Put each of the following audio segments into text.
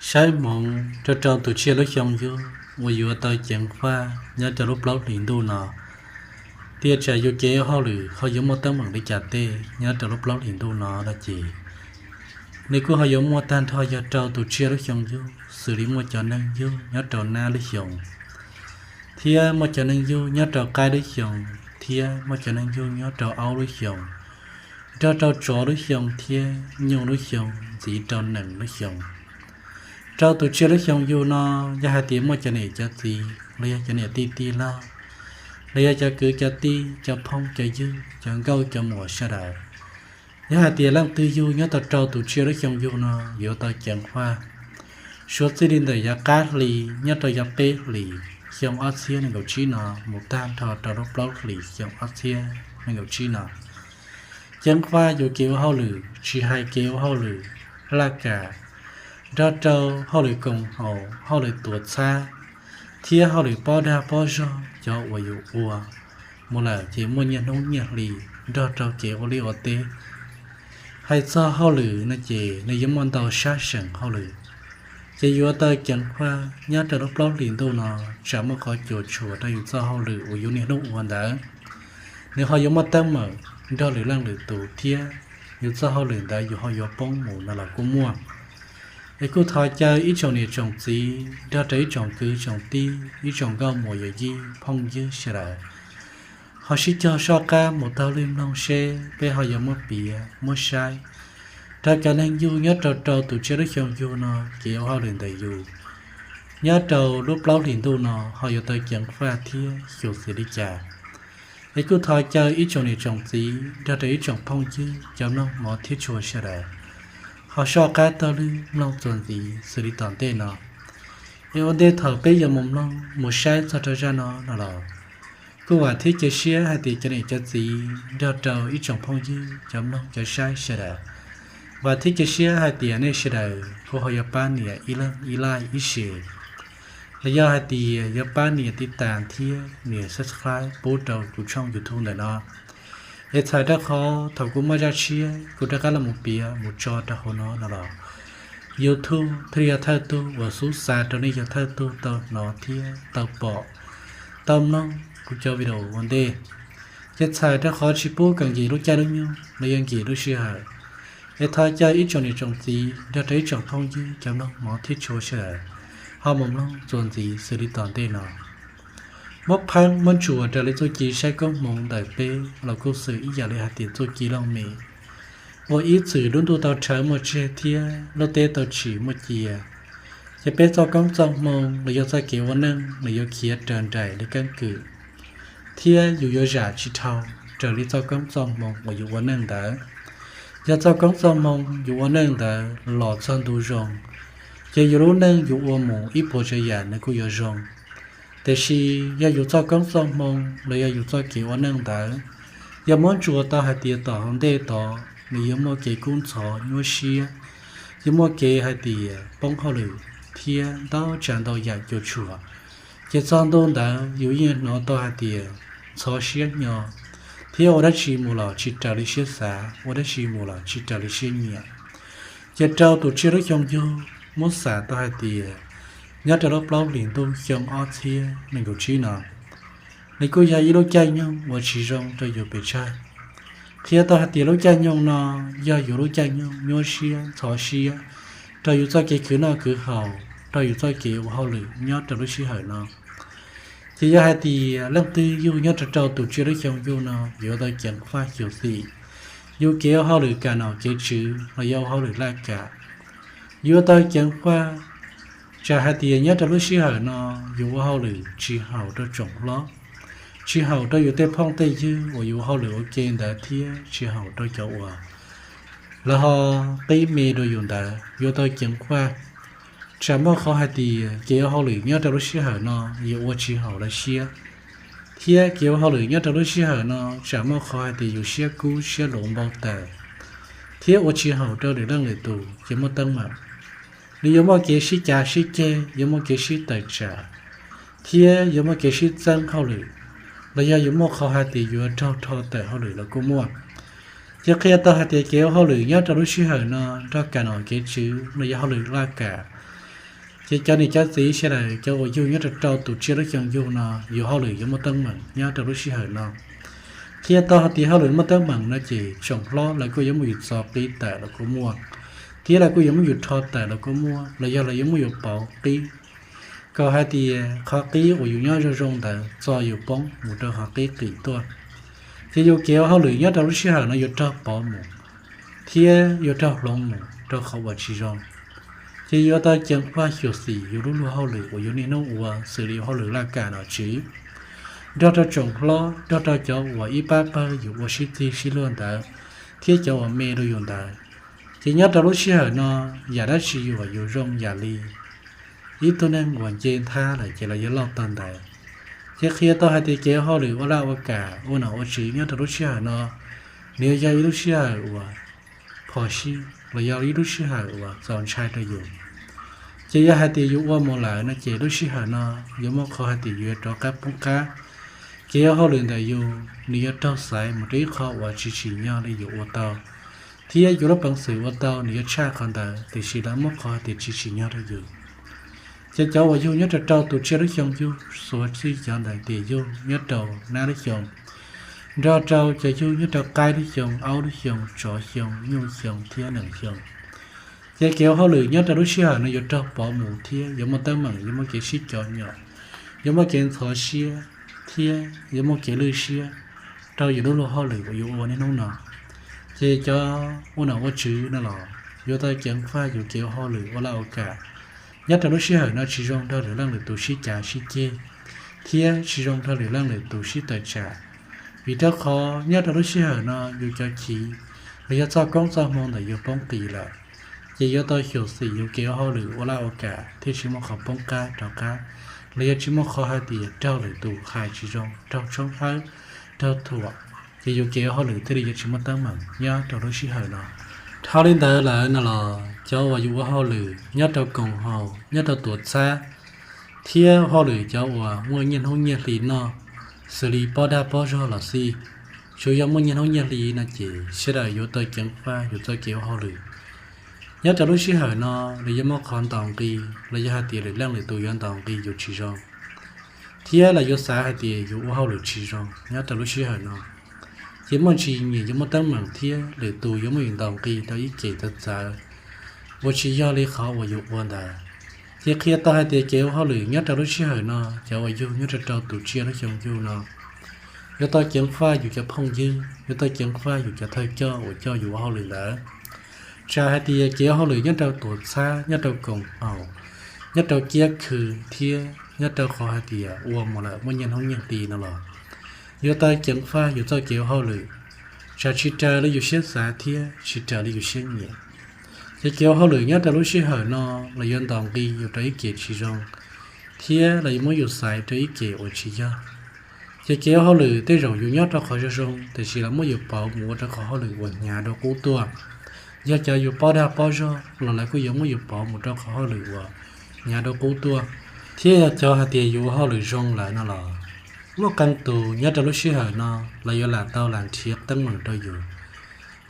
Saib hmoov rau rau tus tsiaj lub xyoo yug uas yuav tau ceev faj nyob rau lub plaub hlis ntuj no, tias tsam yus kev ua hauj lwm ho yuav muaj teeb meem li cas tej nyob rau lub plaub hlis ntuj no no ces, nws kuj ho yuav muaj tag nrho yog rau tus tsiaj lub xyoo yug xws li muaj cov neeg yug nyob rau nab lub xyoos, thiab muaj cov neeg yug nyob rau qaib lub xyoos, thiab muaj cov neeg yug nyob rau aub lub xyoos, nrog rau tsov lub xyoos thiab nyuj lub xyoos ntxiv rau nees lub xyoos. Rau tus tsiaj lub xyoo yug no, yog hais tias muaj cov niam cov txiv los yog cov niam tij tij laug, los yog cov kwv cov tij, cov phooj cov ywg, cov nkauj cov muam sawv daws, yog hais tias leej twg yug nyob tau rau tus tsiaj lub xyoo yug no yuav tau ceev faj. Suav txij li ntawm yav qab hlis nyob rau yav peb hlis xyoo ob txhiab nees nkaum tsib no mus tag nrho rau lub plaub hlis xyoo ob txhiab nees nkaum tsib no, ceev faj yus kev ua hauj lwm, tsis hais kev ua hauj lwm laj kam, nrog rau hauj lwm koom haum, hauj lwm tuav txhab, thiab hauj lwm pob dag pob zog cov uas yus ua mus lawm ces muaj nyiaj hnub nyiaj hli nrog rau kev ua liaj ua teb. Hais txog hauj lwm no ces nws yuav muaj ntau sab seem hauj lwm, ces yuav tau ceev faj nyob rau lub plaub hlis ntuj no, tsam muaj qhov cuam tshuam rau yus txoj hauj lwm uas yus niaj hnub ua ntawd, nws ho yuav muaj teeb meem nrog lwm leej lwm tus thiab yus txoj hauj lwm ntawd yus ho yuav poob mus no los kuj muaj. Es kuj thov caw ib tsoom niam tsoom txiv nrog rau ib tsoom kwv tsoom tij, ib tsoom nkauj muam yawm yij phooj ywg sawv daws ho sib cog soj qab mus taug lwm mloog seb peb ho yuav muab piav muab saib rau cov neeg yug nyob rau rau tus tsiaj lub xyoo yug no kev ua hauj lwm ntawm yus nyob rau lub plaub hlis ntuj no ho yuav tau ceev faj thiab xyuam xim li cas. Es kuj thov caw ib tsoom niam tsoom txiv nrog rau ib tsoom phooj ywg cov mloog hmov thiab tshua sawv daws ho soj qab taug lwm mloog txuas ntxiv xws li tom ntej no. Es ua ntej thaum peb yuav mus mloog mus saib txog rau zaj no no los, kuj vam thiab cia siab hais tias cov niam cov txiv nrog rau ib tsoom phooj ywg cov mloog cov saib sawv daws, vam thiab cia siab hais tias nej sawv daws kuj ho yuav pab nias ib leeg ib like ib share, los yog hais tias yuav pab nias tiv tas thiab nias subscribe pub rau kuv tshooj YouTube ntawm no. Es txhawm rau qhov thaum kuv muaj zaj tshiab kuv rov qab los mus piav mus tso rau hauv no no los, YouTube thiaj li yog thawj tug uas xub xav rau nej yog thawj tug tau hnov thiab tau pom, tau mloog kuv cov video ua ntej. Ces txhawm rau qhov tsis pub kom nkim lub caij lub nyoog los yog nkim lub sij hawm, es thov caw ib tsoom niam tsoom txiv nrog rau ib tsoom phooj ywg cov mloog hmov thiab tshua sawv daws ho mus mloog txuas ntxiv xws li tom ntej no. Muab pheeb muab ntsuas raws li txuj ci saib koob hmoov ntawm peb los kuj xws ib yam li hais tias txuj ci looj mem, uas ib txwm lub ntuj tau rhawv muaj tseg thiab lub teb tau tsim muaj cia, ces peb txoj koob txoj hmoo los yog txoj kev ua neej nws yuav khiav raws nraim li keeb kwm, thiab yus yuav zam tsis dhau raws li txoj koob txoj hmoo uas yus ua neej ntawd. Yog txoj koob txoj hmoo yus ua neej ntawd los txog ntu zoo, ces yus lub neej yus ua mus ib puas tsav yam nws kuj yuav zoo. Tiam sis yog yus txoj koob txoj hmoo los yog yus txoj kev ua neej ntawd, yog muab ntsuas tau hais tias tom hauv ntej tod nws yuav muaj kev kub ntxhov nyuaj siab, yuav muaj kev hais tias poob hauj lwm thiab ntau tsav ntau yam cuam tshuam, ces txog ntu ntawd yus yeej hnov tau hais tias ntxhov siab hnyo, thiab ua dab tsi mus los tsis raws li siab xav, ua dab tsi mus los tsis raws li siab nyiam. Ces rau tus tsiaj lub xyoo yug muab xam tau hais tias nyob rau lub plaub hlis ntuj xyoo ob txhiab nees nkaum tsib no, nws kuj yog ib lub caij nyoog uas tsis zoo rau yus pes tsawg. Qhia tau hais tias lub caij nyoog no yog yus lub caij nyoog nyuaj siab ntxhov siab rau yus txoj kev khwv noj khwv haus, rau yus txoj kev ua hauj lwm nyob rau lub sij hawm no. Ces yog hais tias leej twg yug nyob rau rau tus tsiaj lub xyoo yug no yuav tau ceev faj xyuam xim yus kev ua hauj lwm kam nom kev tswv los yog ua hauj lwm laj kam, yuav tau ceev faj. Tsam hais tias nyob rau lub sij hawm no yus ua hauj lwm tsis haum rau tsoom hlob, tsis haum rau yus tej phooj tej ywg uas yus ua hauj lwm ua ke ntawd thiab tsis haum rau cov uas lawv ho qib me rau yus ntawd yuav tau ceev faj. Tsam muaj qhov hais tias kev ua hauj lwm nyob rau lub sij hawm no yus ua tsis haum lawv siab, thiab kev ua hauj lwm nyob rau lub sij hawm no tsam muaj qhov hais tias yus siab kub siab luv npau taws, thiab ua tsis haum rau lwm leej lwm tus ces muaj teeb meem. Nws yuav muaj kev sib cav sib ceg, yuav muaj kev sib tawm tsam, thiab yuav muaj kev sib txeeb hauj lwm, los yog yuav muaj qhov hais tias yuav raug rho tawm hauj lwm los kuj muaj. Ces qhia tau hais tias kev ua hauj lwm nyob rau lub sij hawm no nrog kam nom kev tswv los yog hauj lwm laj kam, Ces cov niam cov txiv sawv daws, cov uas yug nyob rau rau tus tsiaj lub xyoo yug no, yus hauj lwm yuav muaj teeb meem nyob rau lub sij hawm no. Qhia tau hais tias hauj lwm muaj teeb meem no ces tsoom hlob lawv kuj yuav muab yus txo qib tawm los kuj muaj, thiab lawv kuj yuav muab yus rho tawm los kuj muaj, los yog lawv yuav muab yus pauv qib, kom hais tias qhov qib uas yus nyob zoo zoo ntawd txo yus poob mus rau qhov qib qis tuaj. Ces yus kev ua hauj lwm nyob rau lub sij hawm no yuav raug pauv mus thiab yuav raug hloov mus rau qhov uas tsis zoo. Ces yuav tau ceev faj xyuam xim yus lub luag hauj lwm uas yus niaj hnub ua xws li hauj lwm laj kam nom tswv, nrog rau tsoom hlob, nrog rau cov uas ib pab pawg yus ua sib txig sib luag ntawd, thiab cov uas me rau yus ntawd. Ces nyob rau lub sij hawm no, yam dab tsi uas yus zoo yam li ib tug neeg uas nce nthab lawm ces lawv yuav lauj tau ntawd. Ces qhia tau hais tias kev ua hauj lwm ua laj ua kam ua nom ua tswv nyob rau lub sij hawm no, nws yuav yog ib lub sij hawm uas phom sij los yog ib lub sij hawm uas txaus ntshai rau yus. Ces yog hais tias yus ua mus lawm no ces lub sij hawm no yuav muaj qhov hais tias yus yuav rov qab poob qab. Kev ua hauj lwm ntawm yus nws yuav raug xaiv mus rau ib qho uas tsis tsim nyog li yus ua tau, thiab yus lub peev xwm ua tau nws yuav tshaj qhov ntawd, tiam sis lawv muab qhov hais tias tsis tsim nyog rau yus. Ces cov uas yug nyob rau rau tus tsiaj lub xyoo yug xuas txij cov ntawd tias yug nyob rau nab lub xyoo, nrog rau cov yug nyob rau qaib lub xyoo, aub lub xyoo, tsov xyoo, nyuj xyoo thiab nees xyoo. Ces kev ua hauj lwm nyob rau lub sij hawm no yuav raug pauv mus thiab yuav muaj teeb meem, yuav muaj kev sib cov nyom, yuav muaj kev ntxhov siab, thiab yuav muaj kev lwj siab rau yus lub luag hauj lwm uas yus ua niaj hnub no. Ces cov ua nom ua tswv no los yuav tau ceev faj yus kev ua hauj lwm ua laj ua kam nyob rau lub sij hawm no tsis zoo nrog lwm leej lwm tus sib cav sib ceg, thiab tsis zoo nrog lwm leej lwm tus sib tawm tsam. Vim rau qhov nyob rau lub sij hawm no yus cov chiv los yog txoj koob txoj hmoo ntawm yus poob qis lawm, ces yuav tau xyuam xim yus kev ua hauj lwm ua laj ua kam thiaj tsis muaj qhov poob qab rov qab, los yog tsis muaj qhov hais tias raug lwm tus hais tsis zoo, raug tshoob hawb, raug thuam, ces yus kev ua hauj lwm thiaj li yuav tsis muaj teeb meem nyob rau lub sij hawm no. Dhau li ntawd lawm no los cov uas yus ua hauj lwm nyob rau koom haum, nyob rau tuam txhab, thiab hauj lwm cov uas muaj nyiaj hnub nyiaj hli noj, xws li pob dag pob zog los xij, tsuas yog muaj nyiaj hnub nyiaj hli no ces sawv daws yuav tau ceev faj yus txoj kev ua hauj lwm. Nyob rau lub sij hawm no, nws yuav muaj qhov ntaus nqi los yog hais tias lwm leej lwm tus yuav ntaus nqi yus tsis zoo, thiab lawv yuav xav hais tias yus ua hauj lwm tsis zoo nyob rau lub sij hawm no. Ces muaj ntsis nyiam yuav muaj teeb meem thiab lwm tus yuav muab yus ntaus nqi rau ib ce txawv txawv uas tsis yog li qhov uas yus ua ntawd. Ces qhia tau hais tias kev ua hauj lwm nyob rau lub sij hawm no, cov uas yug nyob rau rau tus tsiaj lub xyoo yug no, yuav tau ceev faj yus cov phooj ywg, yuav tau ceev faj yus cov thawj coj uas coj yus ua hauj lwm ntawd. Tsam hais tias kev ua hauj lwm nyob rau tuam txhab, nyob rau koom haum, nyob rau kiab khw, thiab nyob rau qhov hais tias ua mus lawm muaj nyiaj hnub nyiaj hli no los yuav tau ceev faj yus txoj kev ua hauj lwm, tsam tsis raws li yus siab xav thiab tsis raws li yus siab nyiam. Ces kev ua hauj lwm nyob rau lub sij hawm no los yuav ntaus nqi yus rau ib ce tsis zoo, thiab los yuav muab yus xaiv rau ib ce uas tsis yog. Ces kev ua hauj lwm tej zaum yus nyob rau qhov zoo zoo, tiam sis lawv muab yus pauv mus ua rau qhov hauj lwm uas hnyav dua qub tuaj. Yog cov yus pob dag pob zog los lawv kuj yuav muab yus pauv mus rau qhov hauj lwm uas hnyav dua qub tuaj. Thiab yog cov hais tias yus ua hauj lwm zoo lawm no los muaj qee tus nyob rau lub sij hawm no lawv yuav lam tau lam nrhiav teeb meem rau yus,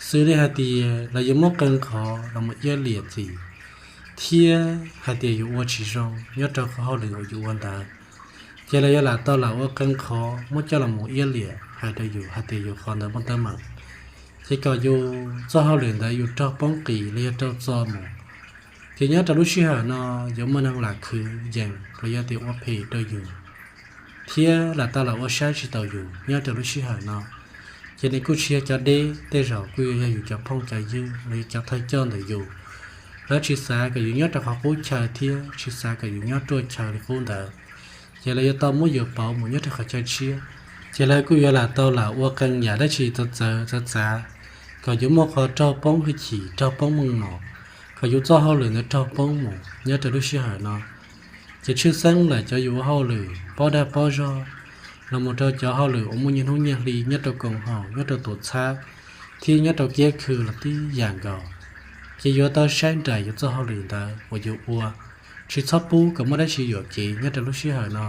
xws li hais tias lawv yuav muab qee qhov los mus iab liam txim, thiab hais tias yus ua tsis zoo nyob rau qhov hauj lwm uas yus ua ntawd, ces lawv yuav lam tau lam ua qee qhov muab coj los mus iab liam hais rau yus hais tias yus qhov ntawd muaj teeb meem, ces kom yus txoj hauj lwm ntawd yus raug poob qis los yog raug txo mus. Ces nyob rau lub sij hawm no yuav muaj neeg lam khwv yees los yog tias ua phem rau yus, thiab lam tau lam ua saib tsis taus yus nyob rau lub sij hawm no. Ces nws kuj tsis yog cov deb, tej zaum kuj yuav yog yus cov phooj cov ywg los yog cov thawj coj ntawm yus. Lawv tsis xav kom yus nyob rau qhov qub chaw thiab tsis xav kom yus nyob ruaj chaw li qub ntawd, ces lawv yuav tau muab yus pauv mus nyob rau qhov chaw tshiab. Ces lawv kuj yuav lam tau lam ua qee yam dab tsi txawv txawv txav txav, kom yus muaj qhov raug poob hwj chim, raug poob meej mom, kom yus txoj hauj lwm ntawd raug poob mus nyob rau lub sij hawm no. Ces tshwj xeeb lawm cov yus ua hauj lwm pob dag pob zog, los mus rau cov hauj lwm uas muaj nyiaj hnub nyiaj hli nyob rau koom haum, nyob rau tuam txhab, thiab nyob rau kiab khw los tib yam nkaus. Ces yuav tau saib nraim yus txoj hauj lwm ntawd uas yus ua, tsis txhob pub kom muaj dab tsi yuam kev nyob rau lub sij hawm no,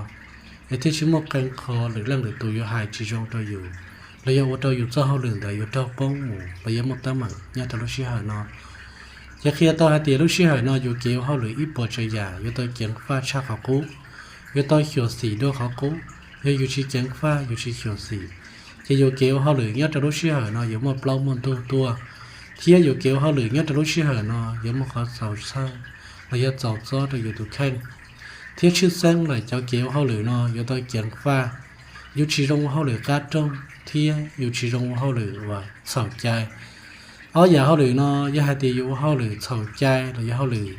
es thiaj tsis muaj qee qho lwm leej lwm tus yuav hais tsis zoo rau yus, los yog ua rau yus txoj hauj lwm ntawd yuav raug poob mus los yog muaj teeb meem nyob rau lub sij hawm no. Ces qhia tau hais tias lub sij hawm no yus kev ua hauj lwm ib puas tsav yam yuav tau ceev faj tshaj qhov qub, yuav tau xyuam xim dua qhov qub. Yog yus tsis ceev faj, yus tsis xyuam xim, ces yus kev ua hauj lwm nyob rau lub sij hawm no yuav muaj plaub muaj ntug tuaj, thiab yus kev ua hauj lwm nyob rau lub sij hawm no yuav muaj qhov txaus txhawj los yog txaus txob rau yus tus kheej, thiab tshwj xeeb lawm cov kev ua hauj lwm no yuav tau ceev faj. Yus tsis zoo ua hauj lwm qab rooj, thiab yus tsis zoo ua hauj lwm uas txhaum cai. Ob yam hauj lwm no, yog hais tias yus ua hauj lwm txhaum cai los yog hauj lwm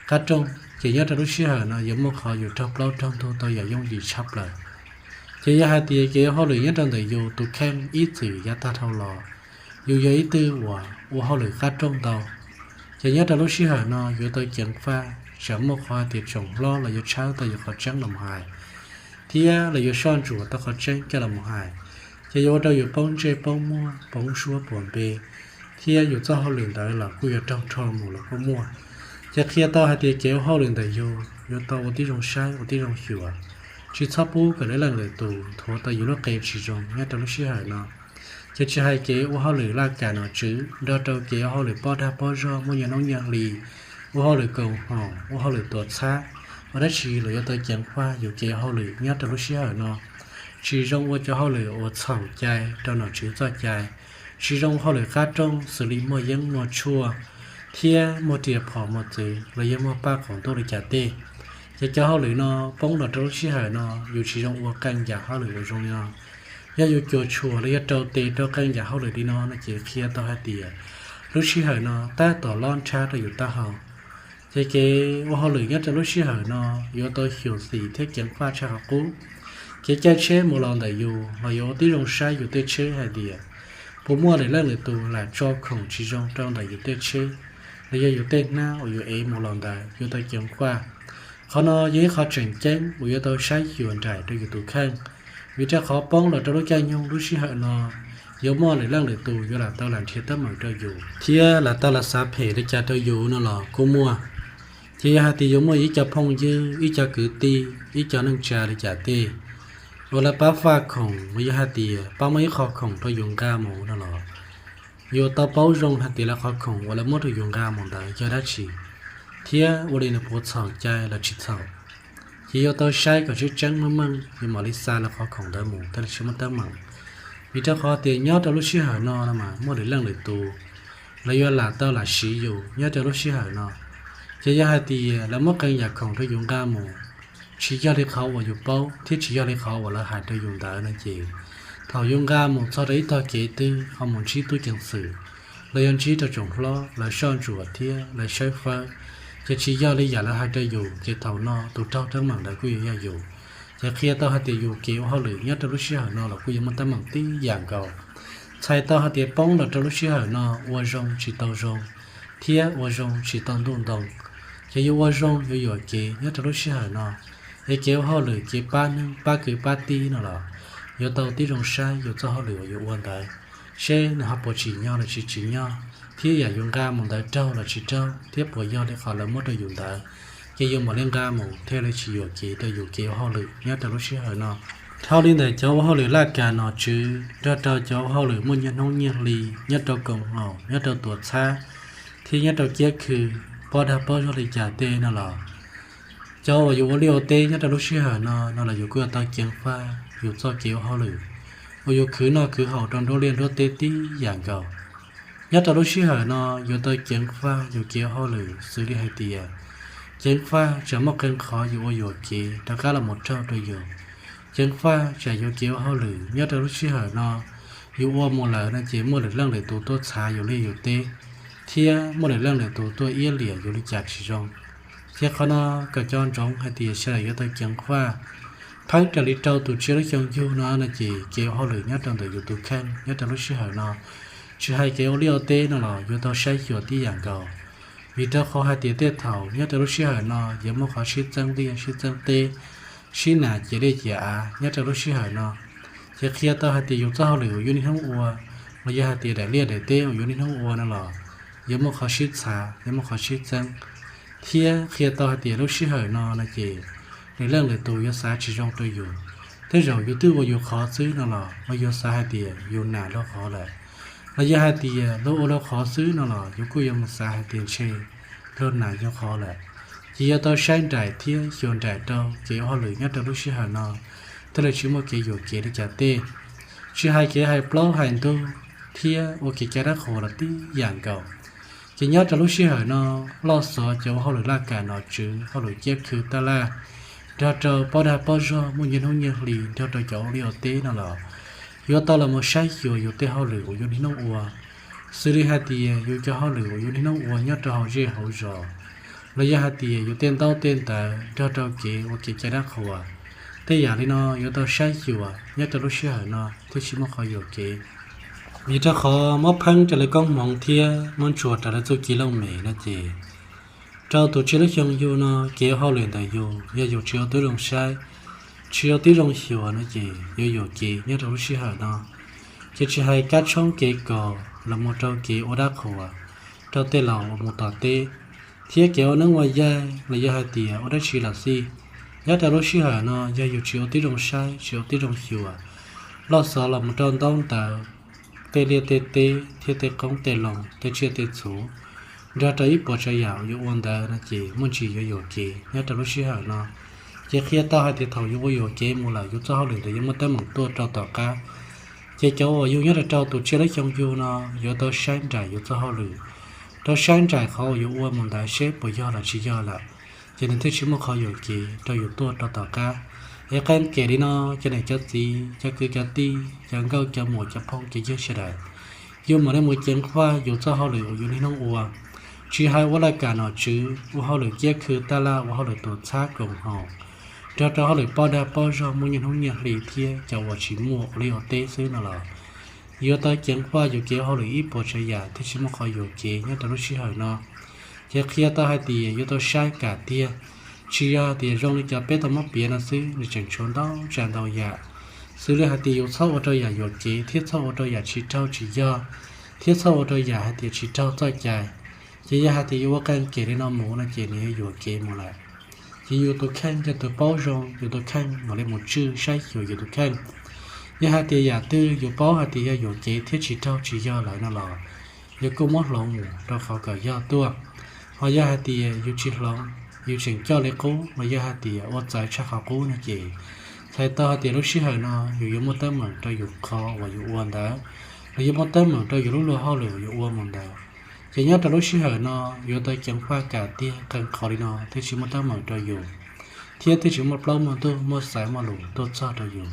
qab rooj, ces nyob rau lub sij hawm no yuav muaj qhov yus raug plaub raug ntug tau yam yooj yim tshaj plaws. Ces yog hais tias kev ua hauj lwm nyob rau ntawm yus tus kheej ib txwm yav tag dhau los, yus yog ib tug uas ua hauj lwm qab rooj ntau, ces nyob rau lub sij hawm no yuav tau ceev faj, tsam muaj qhov hais tias tsoom hlob los yuav tshawb tau yus qhov tseeb los mus hais, thiab los yuav soj ntsuam tau qhov tseeb coj los mus hais, ces yuav ua rau yus poob ntsej poob muag, poob suab puas npe, thiab yus txoj hauj lwm ntawd los kuj yuav raug rho mus los kuj muaj. Ces qhia tau hais tias kev ua hauj lwm ntawm yus yuav tau ua tib zoo saib ua tib zoo xyuas, tsis txhob pub kom lwm leej lwm tus nthuav tau yus lub qe tsis zoo nyob rau lub sij hawm no. Ces tsis hais kev ua hauj lwm laj kam nom tswv nrog rau kev ua hauj lwm pob dag pob zog muaj nyiaj hnub nyiaj hli, ua hauj lwm koom haum, ua hauj lwm tuam txhab, ua dab tsi los yuav tau ceev faj yus kev ua hauj lwm nyob rau lub sij hawm no. Tsis zoo ua cov hauj lwm uas txhaum cai rau nom tswv txoj cai, tsis zoo ua hauj lwm qab rooj xws li muaj yeeb muaj tshuaj, thiab muaj riam phom mos txwv los yog muaj paj qaum ntuj li cas tej. Ces cov hauj lwm no poob los rau lub sij hawm no yus tsis zoo ua qee yam hauj lwm uas zoo li no. Yog yus cuam tshuam los yog rau tes rau qee yam hauj lwm li no no ces qhia tau hais tias lub sij hawm no tab tom lob nrhab rau yus taub hau. Ces kev ua hauj lwm nyob rau lub sij hawm no yuav tau xyuam xim thiab ceev faj tshaj qhov qub. Kev caij tsheb mus los ntawm yus los yuav ua tib zoo saib yus tej tsheb hais tias puas muaj lwm leej lwm tus lam tso khoom tsis zoo rau ntawm yus tej tsheb, los yog yus tej hnab uas yus ev mus los ntawd yuav tau ceev faj. Qhov no yog ib qho tseem ceeb uas yuav tau saib xyuas nraim rau yus tus kheej, vim rau qhov poob los rau lub caij nyoog lub sij hawm no yuav muaj lwm leej lwm tus yuav lam tau lam nrhiav teeb meem rau yus thiab lam tau lam xav phem li cas rau yus no los kuj muaj. Ces yog hais tias yus muaj ib co phooj ywg, ib co kwv tij, ib co neej tsa li cas tej uas lawv pab faj khoom los yog hais tias pab muab ib qho khoom rau yus nqa mus no los, yus tau paub zoo hais tias lawv qhov khoom uas lawv muab rau yus nqa mus ntawd yog dab tsi, thiab ua li nws puas txhaum cai los tsis txhaum. Ces yuav tau saib kom tseeb tseeb meej meej yus mam li xa lawv qhov khoom ntawd mus thiaj li tsis muaj teeb meem. Vim rau qhov tias nyob rau lub sij hawm no no mas muaj lwm leej lwm tus lawv yuav lam tau lam siv yus nyob rau lub sij hawm no. Ces yog hais tias lawv muab qee yam khoom rau yus nqa mus tsis yog li qhov uas yus paub thiab tsis yog li qhov uas lawv hais rau yus ntawd no ces thaum yus nqa mus txog rau ib tog kev twg ho mus ntsib tub ceev xwm los yog ntsib rau tsoom hlob lawv soj ntsuam thiab lawv saib fawb, ces tsis yog li yam lawv hais rau yus ces thaum no tus raug teeb meem ntawd kuj yuav yog yus. Ces qhia tau hais tias yus kev ua hauj lwm nyob rau lub sij hawm no los kuj yuav muaj teeb meem tib yam nkaus. Txhais tau hais tias poob los rau lub sij hawm no ua zoo tsis tau zoo, thiab ua zoo tsis tau ntuj ntoo. Ces yuav ua zoo yuav yuam kev nyob rau lub sij hawm no, es kev ua hauj lwm kev pab neeg pab kwv pab tij no los yuav tau tib zoo saib yus txoj hauj lwm uas yus ua ntawd, seb nws ho puas tsim nyog los tsis tsim nyog, thiab yam yus nqa mus ntawd raug los tsis raug thiab puas yog li qhov lawv muab rau yus ntawd. Ces yus mam li nqa mus thiaj li tsis yuam kev rau yus kev ua hauj lwm nyob rau lub sij hawm no. Dhau li ntawm cov ua hauj lwm laj kam nom tswv nrog rau cov ua hauj lwm muaj nyiaj hnub nyiaj hli nyob rau koom haum, nyob rau tuam txhab, thiab nyob rau kiab khw, pob dag pob zog li cas tej no los, cov uas yus ua liaj ua teb nyob rau lub sij hawm no no los yus kuj yuav tau ceev faj yus txoj kev ua hauj lwm uas yus khwv noj khwv haus rau nruab liaj nruab teb tib yam nkaus. Nyob rau lub sij hawm no yuav tau ceev faj yus kev ua hauj lwm xws li hais tias ceev faj tsam muaj qee qhov yus ua yuam kev rov qab los mus raug rau yus. Ceev faj tsam yus kev ua hauj lwm nyob rau lub sij hawm no yus ua mus lawm no ces muaj lwm leej lwm tus tuaj txhav yus liaj yus teb, thiab muaj lwm leej lwm tus tuaj iab liam yus li cas tsis zoo. Ces qhov no kom cov ntsoov hais tias sawv daws yuav tau ceev faj. Pheeb raws li rau tus tswv lub xyoo yug no no ces kev ua hauj lwm nyob rau ntawm yus tus kheej nyob rau lub sij hawm no, tsis hais kev ua liaj ua teb no los yuav tau saib xyuas tib yam nkaus. Vim rau qhov hais tias tej thaum nyob rau lub sij hawm no yuav muaj qhov sib txeeb liaj sib txeeb teb, sib nam ciam liaj ciam av nyob rau lub sij hawm no. Ces qhia tau hais tias yus txoj hauj lwm uas yus niaj hnub ua, los yog hais tias daim liaj daim teb uas yus niaj hnub ua no los yuav muaj qhov sib txhav, yuav muaj qhov sib txeeb, thiab qhia tau hais tias lub sij hawm no no ces lwm leej lwm tus yuav xav tsis zoo rau yus. Tej zaum yus twb ua yus qhov xwb no los mas yus xav hais tias yus nam luag qhov lawm. Los yog hais tias luag ua luag qhov xwb no los yus kuj yuav mus xav hais tias ntshe luag nas yog qhov lawm. Ces yuav tau saib nraim thiab xyuas nraim rau kev ua hauj lwm nyob rau lub sij hawm no thiaj li tsis muaj kev yuam kev li cas tej. Tsis hais kev hais plaub hais ntug thiab ua kev cai dab qhuas los tib yam nkaus. Ces nyob rau lub sij hawm no, loj xov cov ua hauj lwm laj kam nom tswv, hauj lwm ciab khw taj laj, nrog rau poj dag poj zog muaj nyiaj hnub nyiaj hli, nrog rau cov ua liaj ua teb no los yuav tau los mus saib xyuas yus tej hauj lwm uas yus niaj hnub ua, xws li hais tias yus cov hauj lwm uas yus niaj hnub ua nyob rau hauv zej hauv zos, los yog hais tias yus tej ntaub tej ntawv nrog rau kev ua kev cai dab qhuas. Tej yam li no yuav tau saib xyuas nyob rau lub sij hawm no thiaj tsis muaj qhov yuam kev. Vim rau qhov muab pheeb raws li koob hmoov thiab muab ntsuas raws li txuj ci looj mem no ces, rau tus tsiaj lub xyoo yug no kev ua hauj lwm ntawm yus yog yus tsis ua tib zoo saib, tsis ua tib zoo xyuas no ces yuav yuam kev nyob rau lub sij hawm no. Ces tsis hais kab tshoob kev kos los mus rau kev ua dab qhuas rau tej laus uas mus tom teb, thiab kev ua neeb ua yaig los yog hais tias ua dab tsi los xij, nyob rau lub sij hawm no yog yus tsis ua tib zoo saib tsis ua tib zoo xyuas, loj xov los mus rau ntaub ntawv, tej liaj tej teb thiab tej qoob tej loo tej tsiaj tej txhu, nrog rau ib puas tsav yam uas yuav ua ntawd no ces muaj ntsis yuav yuam kev nyob rau lub sij hawm no. Ces qhia tau hais tias thaum yus ua yuam kev mus lawm yus txoj hauj lwm ntawd yuav muaj teeb meem tuaj rau tom qab. Ces cov uas yug nyob rau rau tus tsiaj lub xyoo yug no yuav tau saib nraim yus txoj hauj lwm, rau saib nraim qhov uas yus ua mus ntawd seb puas yog los tsis yog lawm, ces nws thiaj tsis muaj qhov yuam kev rau yus tuaj rau tom qab. Es qee kem li no, cov niam cov txiv cov kwv cov tij cov nkauj cov muam cov phooj cov ywg sawv daws, yus mam li mus ceev faj yus txoj hauj lwm uas yus niaj hnub ua. Tsis hais ua laj kam nom tswv, ua hauj lwm ciab khw taj laj, ua hauj lwm tuam txhab koom haum, nrog rau hauj lwm poj dag poj zog muaj nyiaj hnub nyiaj hli thiab cov uas tsis muaj ua liaj ua teb xwb no los yuav tau ceev faj yus kev ua hauj lwm ib puas tsav yam thiaj tsis muaj qhov yuam kev nyob rau lub sij hawm no. Ces qhia tau hais tias yuav tau saib kam tiag, tsis yog tias zoo li cov peb tau muab piav no xwb, nws tseem tshuav ntau tsav ntau yam. Xws li hais tias yus txhob ua rau yam yuam kev thiab txhob ua rau yam tsis raug tsis yog, thiab txhob ua rau yam hais tias tsis raug txoj cai. Ces yog hais tias yus ua qee kem li no mus no ces nws yuav yuam kev mus lawm. Ces yus tus kheej yog tus paub zoo yus tus kheej mam li mus tswj saib xyuas yus tus kheej. Yog hais tias yam twg yus paub hais tias yog yuam kev thiab tsis raug tsis yog lawm no los yus kuj muab hloov mus rau qhov kom yog tuaj. Ho yog hais tias yus tsis hloov, yus tseem coj li qub los yog hais tias ua txawv tshaj qhov qub no ces txhais tau hais tias lub sij hawm no yus yuav muaj teeb meem rau yus qhov uas yus ua ntawd, los yuav muaj teeb meem rau yus lub luag hauj lwm uas yus ua mus ntawd. Ces nyob rau lub sij hawm no yuav tau ceev faj kam tiag, qee qhov li no thiaj tsis muaj teeb meem rau yus, thiab thiaj tsis muaj plaub muaj ntug muaj xaiv muaj lus tuaj txog rau yus.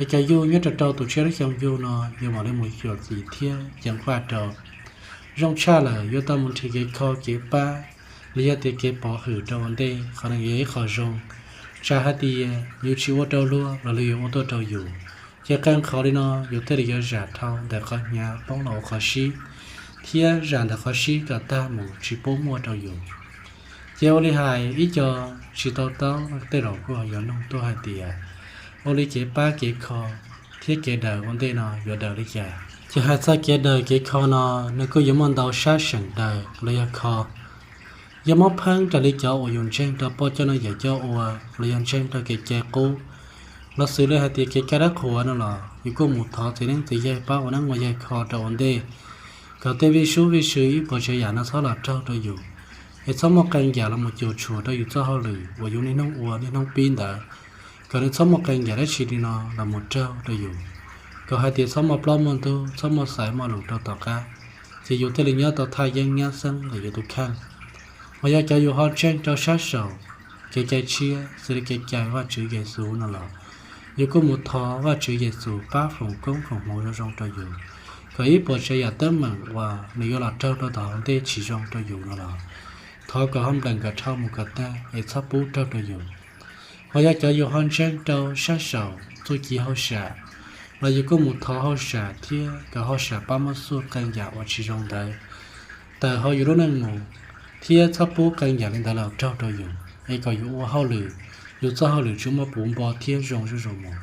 Es cov yug nyob rau rau tus tsiaj lub xyoo yug no yus mam li mus xyuam xim thiab ceev faj rau. Zoo tshaj lawm yuav tau mus nrhiav kev kho kev pab, los yog tias kev pov hwm rau ua ntej, qhov no yog ib qho zoo. Tsam hais tias yus tsis ua rau luag los luag yuav ua tuaj rau yus. Ces qee qhov li no yus thiaj li yuav zam dhau ntawm qhov hnyav poob los ua qhov sib, thiab zam ntawm qhov sib kom tag mus tsis pub muaj rau yus. Ces ua li hais ib co tsis tau taub tej zaum kuj ho yuav nug tuaj hais tias ua li kev pab kev kho thiab kev daws ua ntej no yuav daws li cas. Ces hais txog kev daws kev kho no, nws kuj yuav muaj ntau sab seem daws los yog kho. Yog muab pheeb raws li cov uas yus ntseeg rau poj coj no yawm coj ua los yog ntseeg rau kev cai qub, los xws li hais tias kev cai dab qhuas no los yus kuj mus thov txiv neeb txiv yaig pab ua neeb ua yaig kho rau ua ntej, kom tej vij sub vij sw ib puas tsav yam no txhob los raug rau yus. Es txhob muaj qee yam los mus cuam tshuam rau yus txoj hauj lwm uas yus niaj hnub ua niaj hnub pib ntawd, kom nws txhob muaj qee yam dab tsi li no los mus raug rau yus. Kom hais tias txhob muaj plaub muaj ntug, txhob muaj xaiv muaj lus rau tom qab, ces yus thiaj li nyob tau thaj yeeb nyab xeeb ntawm yus tus kheej. Mas yog cov yus ho ntseeg rau sab saum kev cai tshiab xws li kev cai Vajtswv Yexus no los, yus kuj mus thov Vajtswv Yexus pab foom koob foom hmoov zoo zoo rau yus, kom ib puas tsav yam teeb meem uas nws yuav los raug rau tom hauv ntej tsis zoo rau yus no los, thov kom ho nplees kom dhau mus kom tag es txhob pub raug rau yus. Ho yog cov yus ho ntseeg rau sab saum txuj ci hauj sam, los yus kuj mus thov hauj sam thiab kom hauj sam pab muab xuaj qee yam uas tsis zoo ntawd tawm hauv yus lub neej mus, thiab txhob pub qee yam li ntawd los raug rau yus, es kom yus ua hauj lwm, yus txoj hauj lwm tsuas muaj puv npo thiab zoo zuj zus mus,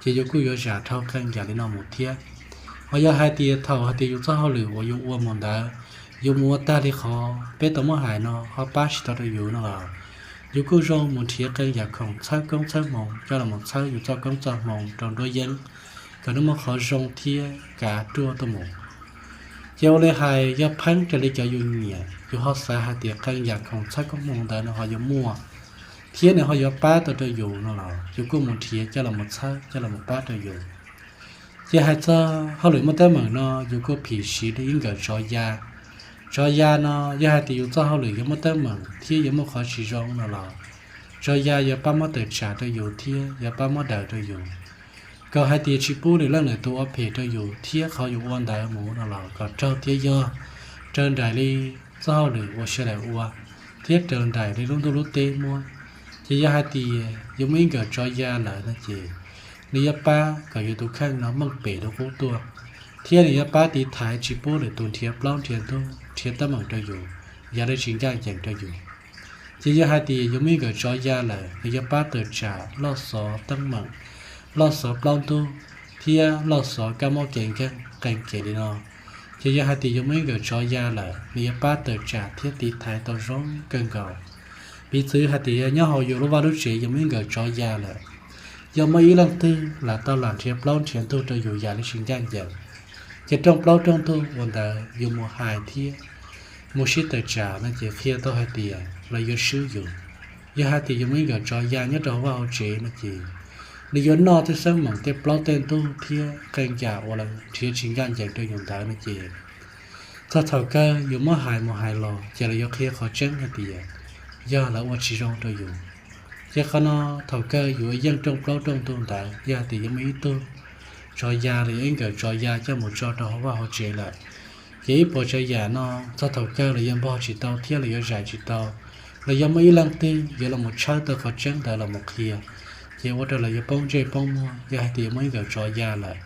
ces yus kuj yuav zam dhau qee yam li no mus thiab. Ho yog hais tias thaum hais tias yus txoj hauj lwm uas yus ua mus ntawd, yus mus ua tag li qhov peb tau muab hais no ho pab tsis tau rau yus no los, yus kuj zoo mus nrhiav qee yam khoom txhawb koob txhawb hmoov coj los mus txhawb yus txoj koob txoj hmoov rau nruab yeeb, kom nws muaj qhov zoo thiab kav ruaj tuaj mus. Ces ua li hais yog pheej raws li cov yus nyiam, yus ho xav hais tias qee yam khoom txhawb koob hmoov ntawd nws ho yuav muaj thiab nws ho yuav pab tau rau yus no los yus kuj mus nrhiav coj los mus txhawb coj los mus pab rau yus. Ces hais txog hauj lwm muaj teeb meem no yus kuj phim siv li ib nkawm tsov ya. Tsov ya no yog hais tias yus txoj hauj lwm yuav muaj teeb meem thiab yuav muaj qhov tsis zoo no los tsov ya yuav pab muab tawm tsam rau yus thiab yuav pab muab daws rau yus, kom hais tias tsis pub lwm leej lwm tus ua phem rau yus thiab qhov yus ua ntawd mus no los kom raug thiab yog raws nraim li txoj hauj lwm uas sawv daws ua thiab raws nraim li lub ntuj lub teb muab. Ces yog hais tias yus muaj ib nkawm tsov ya lawm no ces nws yuav pab kom yus tus kheej no meej pem dua qub tuaj, thiab nws yuab pab tiv thaiv tsis pub lwm tus nrhiav plaub nrhiav ntug nrhiav teeb meem rau yus, yam li tsis ncaj ncees rau yus. Ces yog hais tias yus muaj ib nkawm tsov ya lawm nws yuav pab tawm tsam loj xov teeb meem, loj xov plaub ntug, thiab loj xov kab mob kev nkeeg qee kev li no. Ces yog hais tias yus muaj ib nkawm tsov ya lawm nws yuav pab tawm tsam thiab tiv thaiv tau zoo kawg nkaus. Piv txwv hais tias yog nyob hauv yus lub vaj lub tsev yus muaj ib nkawm tsov ya lawm, yog muaj ib leej twg lam tau lam nrhiav plaub nrhiav ntug rau yus yam li tsis ncaj ncees, ces rooj plaub rooj ntug uas ntawd yus mus hais thiab mus sib tawm tsam no ces qhia tau hais tias lawv yuav swb yus. Yog hais tias yus muaj ib nkawm tsov ya nyob rau hauv vaj hauv tsev no ces nws yuav noj tej xeeb meem tej plaub tej ntug thiab qee yam uas lawv nrhiav tsis ncaj ncees rau yus ntawd no ces txog thaum kawg yus muab hais mus hais los ces lawv yuav qhia qhov tseeb hais tias yog lawv ua tsis zoo rau yus. Ces qhov no thaum kawg yus yeej rooj plaub rooj ntug ntawd yog hais tias yuav muaj ib tug tsov ya los yog ib nkawm tsov ya coj mus tso rau hauv vaj hauv tsev lawm, ces ib puas tsav yam no txog thaum kawg lawv yuav npog tsis tau thiab lawv yuav zais tsis tau. Lawv yuav muaj ib leej twg yuav los mus tshawb tau qhov tseeb ntawd los mus qhia, ces ua rau lawv yuav poob ntsej poob muag. Yog hais tias yuav muaj ib nkawm tsov ya lawm,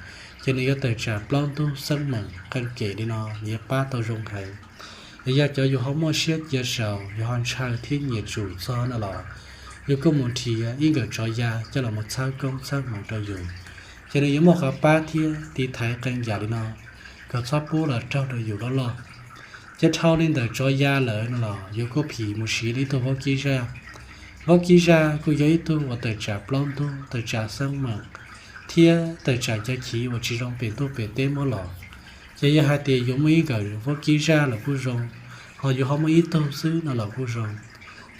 ces nws yuav tawm tsam plaub ntug xeeb meem qee kev li no nws yuav pab tau zoo heev. Es yog cov yus ho muaj siab cia saum yus ho ntshaw thiab nyiam tsum txog no los yus kuj mus nrhiav ib nkawm tsov ya coj los mus txhawb koob txhawb hmoov rau yus, ces nws yuav muaj qhov pab thiab tiv thaiv qee yam li no kom txhob pub los raug rau yus loj loj. Ces dhau li ntawm tsov ya lawm no los yus kuj phim mus siv li ib tug vaub kib zaj. Vaub kib zaj kuj yog ib tug uas tawm tsam plaub ntug tawm tsam xeeb meem thiab tawm tsam cov chiv uas tsis zoo pem ntuj pem teb muab los. Ces yog hais tias yuav muaj ib nkawm vaub kib zaj los kuj zoo, ho yus ho muaj ib tug xwb no los kuj zoo.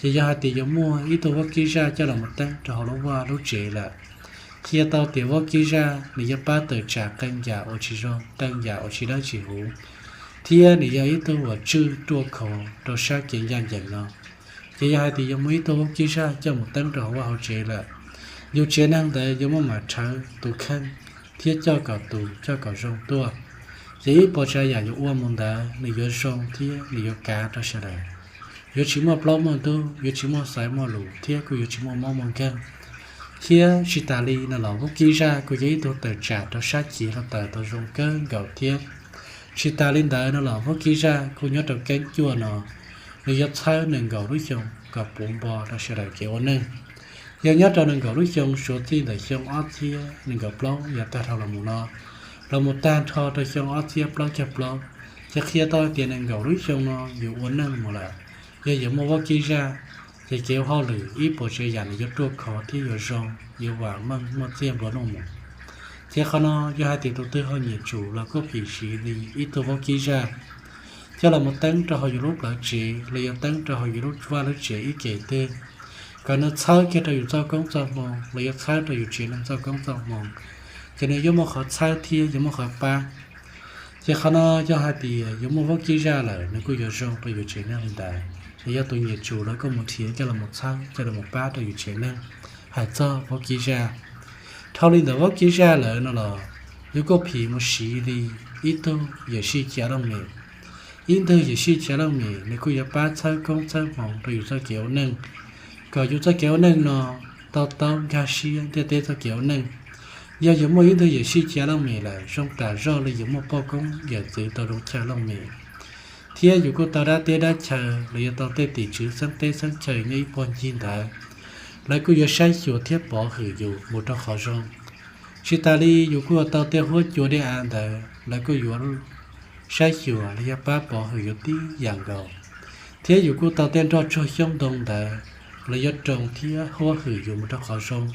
Ces yog hais tias yuav muaj ib tug vaub kib zaj coj los mus teeb rau hauv lub vaj lub tsev lawm, qhia tau tias vaub kib zaj nws yuav pab tawm tsam qee yam uas tsis zoo qee yam uas tsis dawb tsis huv, thiab nws yog ib tug uas tswj ruaj khov rau sab kev ncaj ncees no. Ces yog hais tias yuav muaj ib tug vaub kib zaj coj mus teeb rau hauv vaj hauv tsev lawm, yus tsev neeg ntawd yuav muaj mam rhawv tus kheej thiab coj kom tus coj kom zoo tuaj. Ces ib puas tsav yam yuav ua mus ntawd nws yuav zoo thiab nws yuav kav rau sawv daws. Yuav tsis muaj plaub muaj ntug, yuav tsis muaj xaiv muaj lus thiab kuj yuav tsis muaj mob muaj nkeeg. Thiab tsis tas li no los vaub kib zaj kuj yog ib tug tawm tsam rau sab chiv hluav taws tau zoo kawg nkaus thiab. Tsis tas li ntawd no los vaub kib zaj kuj nyob rau keeb cuaj no, nws yuav txhawb nees nkaum lub xyoo kom puv npo rau sawv daws kev ua neej. Yog nyob rau nees nkaum lub xyoo suav txij ntawm xyoo ob txhiab nees nkaum plaub yav tag dhau los mus no los mus tag nrho rau xyoo ob txhiab plaub caug plaub, ces qhia tau hais tias nees nkaum lub xyoo no yus ua neej mus lawm, yog yuav muaj vaub kib zaj, ces kev ua hauj lwm ib puas tsav yam nws yuav ruaj khov thiab yuav zoo, yuav vam meej muaj txiaj nplua nuj mus. Ces qhov no yog hais tias tus twg ho nyiam tsum los kuj phim siv li ib tug vaub kib zaj coj los mus teeb rau hauv yus lub plawv tsev los yog teeb rau hauv yus lub vaj lub tsev ib ke twg, kom nws txhawb kiag rau yus txoj koob txoj hmoo los yog txhawb rau yus tsev neeg txoj koob txoj hmoo, ces nws yuav muaj qhov txhawb thiab yuav muaj qhov pab. Ces qhov no yog hais tias yuav muaj vaub kib zaj lawm nws kuj yuav zoo rau yus tsev neeg li ntawd. Es yog tus nyiam tsum los kuj mus nrhiav coj los mus txhawb coj los mus pab rau yus tsev neeg. Hais txog vaub kib zaj, dhau li ntawm vaub kib zaj lawm no los yus kuj phim mus siv li ib tug yawm sij chav looj mem. Ib tug yawm sij chav looj mem nws kuj yuav pab txhawb koob txhawb hmoov rau yus txoj kev ua neej, kom yus txoj kev ua neej no tau taub nkag siab ntiaj teb txoj kev ua neej. Yog yus muaj ib tug yawm sij chav looj mem lawm zoo tam zoj li yus muaj poj koob yawm txwv tau zoo chaw looj mem, thiab yus kuj tau dab teb dab chaw los yog tau tej tim tswv xeeb teb xeeb chaw nyob ib puag ncig ntawd, lawv kuj yuav saib xyuas thiab pov hwm yus mus rau qhov zoo. Tsis tas li yus kuj yuav tau tej huab cua dej av ntawd lawv kuj yuav saib xyuas los yog pab pov hwm yus tib yam nkaus, thiab yus kuj tau tej nroj tsuag xyoob ntoo ntawd los yuav roos thiab huab hwm yus mus rau qhov zoo,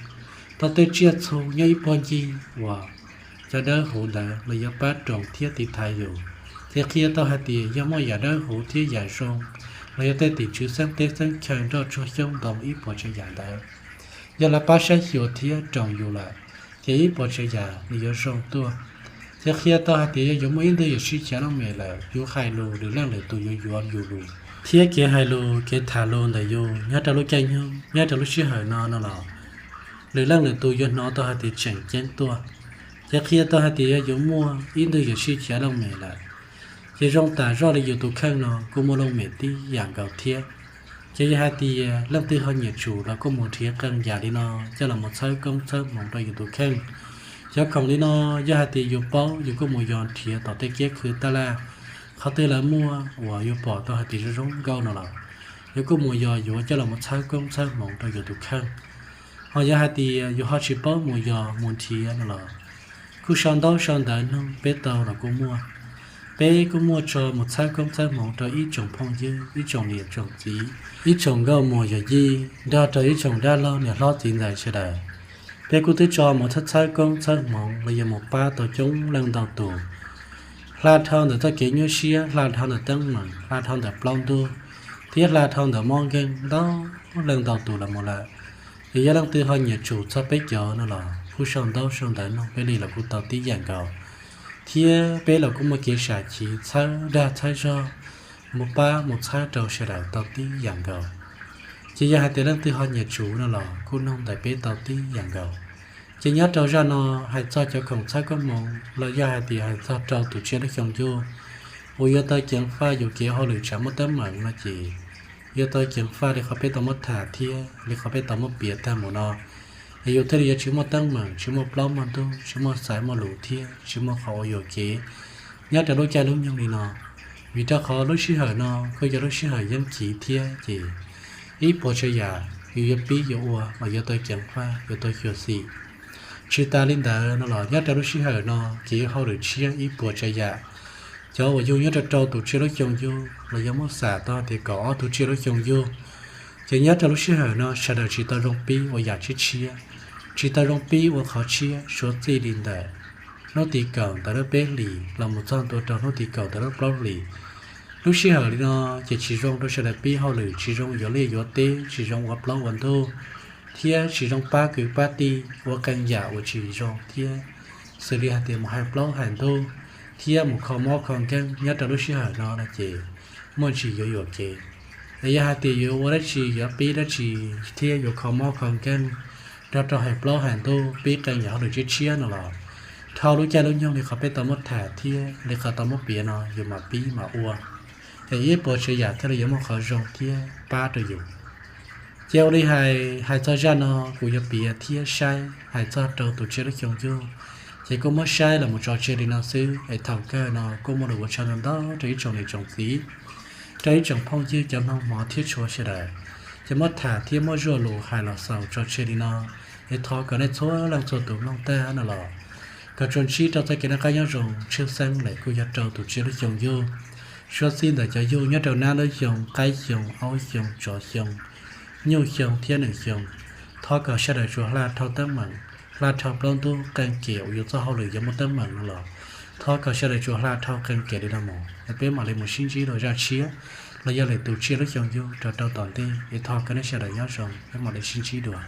tau tej tsiaj txhu nyob ib puag ncig uas cov dawb huv ntawd los yuav pab roos thiab tiv thaiv yus. Ces qhia tau hais tias yog muaj yam dawb huv thiab yam zoo, los yog tej tim tswv xeeb teb xeeb chaw nroj tsuag xyoob ntoo ib puas tsav yam ntawd, yog lawv pab saib xyuas thiab roos yus lawm, ces ib puas tsav yam nws yuav zoo tuaj. Ces qhia tau hais tias yog yuav muaj ib ntwg yuav sib cav looj mem lawm, yus hais lus lwm leej lwm tus yuav yuav yus lus, thiab kev hais lus kev tham lus ntawm yus nyob rau lub caij nyoog nyob rau lub sij hawm no no los lwm leej lwm tus yuav hnov tau hais tias tseem ceeb tuaj. Ces qhia tau hais tias yog yuav muaj ib ntwg yuav sib cav looj mem lawm, ces zoo tam zoj li yus tus kheej no kuj muaj looj mem tib yam nkaus thiab. Ces yog hais tias leej twg ho nyiam tsum los kuj mus nrhiav qee yam li no coj los mus txhawb koob txhawb hmoov rau yus tus kheej. Cov khoom li no yog hais tias yus paub yus kuj mus yos nrhiav tom tej kiab khw taj laj, qhov twg lawv muaj uas yus pom tau hais tias zoo zoo nkauj no los yus kuj mus yos yuav coj los mus txhawb koob txhawb hmoov rau yus tus kheej. Ho yog hais tias yus ho tsis paub mus yos mus nrhiav no los kuj sau ntaub sau ntawv nug peb tau los kuj muaj. Peb kuj muaj tso mus txhawb koob txhawb hmoov rau ib tsoom phooj ywg, ib tsoom niam tsoom txiv, ib tsoom nkauj muam yawm yij, nrog rau ib tsoom dab laug niam hlob txiv ntxawm sawv daws. Peb kuj twb tso mus txhawb txhawb koob txhawb hmoov los yog mus pab tau coob leej ntau tus, hla dhau ntawm txoj kev nyuaj siab, hla dhau ntawm teeb meem, hla dhau ntawm plaub ntug, thiab hla dhau ntawm mob nkeeg ntau leej ntau tus los mus lawm. Yog, yog leej twg ho nyiam tsum txog peb cov no los kuj sau ntaub sau ntawv nug peb li los kuj tau tib yam nkaus, thiab peb los kuj muaj kev sam chiv txhawb dag txhawb zog mus pab mus txhawb rau sawv daws tau tib yam nkaus. Ces yog hais tias leej twg ho nyiam tsum no los kuj nug ntawm peb tau tib yam nkaus. Ces nyob rau zaj no hais txog cov khoom txhawb koob hmoov los yog hais tias hais txog rau tus tsiaj lub xyoo yug uas yuav tau ceev faj yus kev hauj lwm tsam muaj teeb meem no ces yuav tau ceev faj li qhov peb tau muab tham thiab li qhov peb tau muab piav tag mus no, es yus thiaj li yuav tsis muaj teeb meem, tsis muaj plaub muaj ntug, tsis muaj xaiv muaj lus thiab tsis muaj qhov ua yuam kev nyob rau lub caij lub nyoog li no. Vim rau qhov lub sij hawm no kuj yog lub sij hawm yeeb chiv thiab ces ib puas tsav yam yus yuav pib yuav ua los yuav tau ceev faj yuav tau xyuam xim. Tsis tas li ntawd no los nyob rau lub sij hawm no kev hauj lwm tshiab ib puas tsav yam, cov uas yug nyob rau rau tus tsiaj lub xyoo yug los yog muab xam tau tias kaum ob tus tsiaj lub xyoo yug, ces nyob rau lub sij hawm no sawv daws tsis tau zoo pib ua yam tshiab tshiab, tsis tau zoo pib ua qhov tshiab suav txij li ntawm hnub tim kaum ntawm lub peb hlis los mus txog ntua rau hnub tim kaum ntawm lub plaub hlis. Lub sij hawm li no ces tsis zoo rau sawv daws pib hauj lwm, tsis zoo yuav liaj yuav teb, tsis zoo ua plaub ua ntug, thiab tsis zoo pab kwv pab tij ua qee yam uas tsis zoo thiab, xws li hais tias mus hais plaub hais ntug thiab mus kho mob kho nkeeg nyob rau lub sij hawm no no ces muaj ntsis yuav yuam kev. Es yog hais tias yuav ua dab tsi, yuav pib dab tsi thiab yuav kho mob kho nkeeg, nrog rau hais plaub hais ntug, pib qee yam hauj lwm tshiab tshiab no los dhau lub caij lub nyoog li qhov peb tau muab tham thiab li qhov tau muab piav no yus mam pib mam ua, es ib puas tsav yam thiaj li yuav muaj qhov zoo thiab pab rau yus. Ces ua li hais, hais txog zaj no kuv yuav piav thiab saib hais txog rau tus tsiaj lub xyoo yug, ces kuj muab saib los mus tso tseg li no xwb. Es thaum kawg no kuj muaj lus ua tsaug ntau ntau rau ib tsoom niam tsoom txiv, rau ib tsoom phooj ywg cov mloog hmov thiab tshua sawv daws. Ces muab tham thiab muab zuaj lus hais los xaus tso tseg li no. Es thov kom nej txhua leej txhua tus mloog tag no los kom tsuas ntsib rau txoj kev noj qab nyob zoo, tshwj xeeb lawm kuj yog rau tus tsiaj lub xyoo yug. Suav txij ntawm cov yug nyob rau nab lub xyoo, qaib xyoo, aub xyoo, tsov xyoo, nyuj xyoo thiab nws xyoo, thov kom sawv daws tsuas hla dhau teeb meem, hla dhau plaub ntug qee kem uas yus txoj hauj lwm yuav muaj teeb meem no los thov kom sawv daws tsuas hla dhau qee kem li no mus, es peb mam li mus sib ntsib dua zaj tshiab los yog lwm tus tsiaj lub xyoo yug rau rau tom ntej. Es thov kom nej sawv daws nyob zoo, peb mam li sib ntsib dua.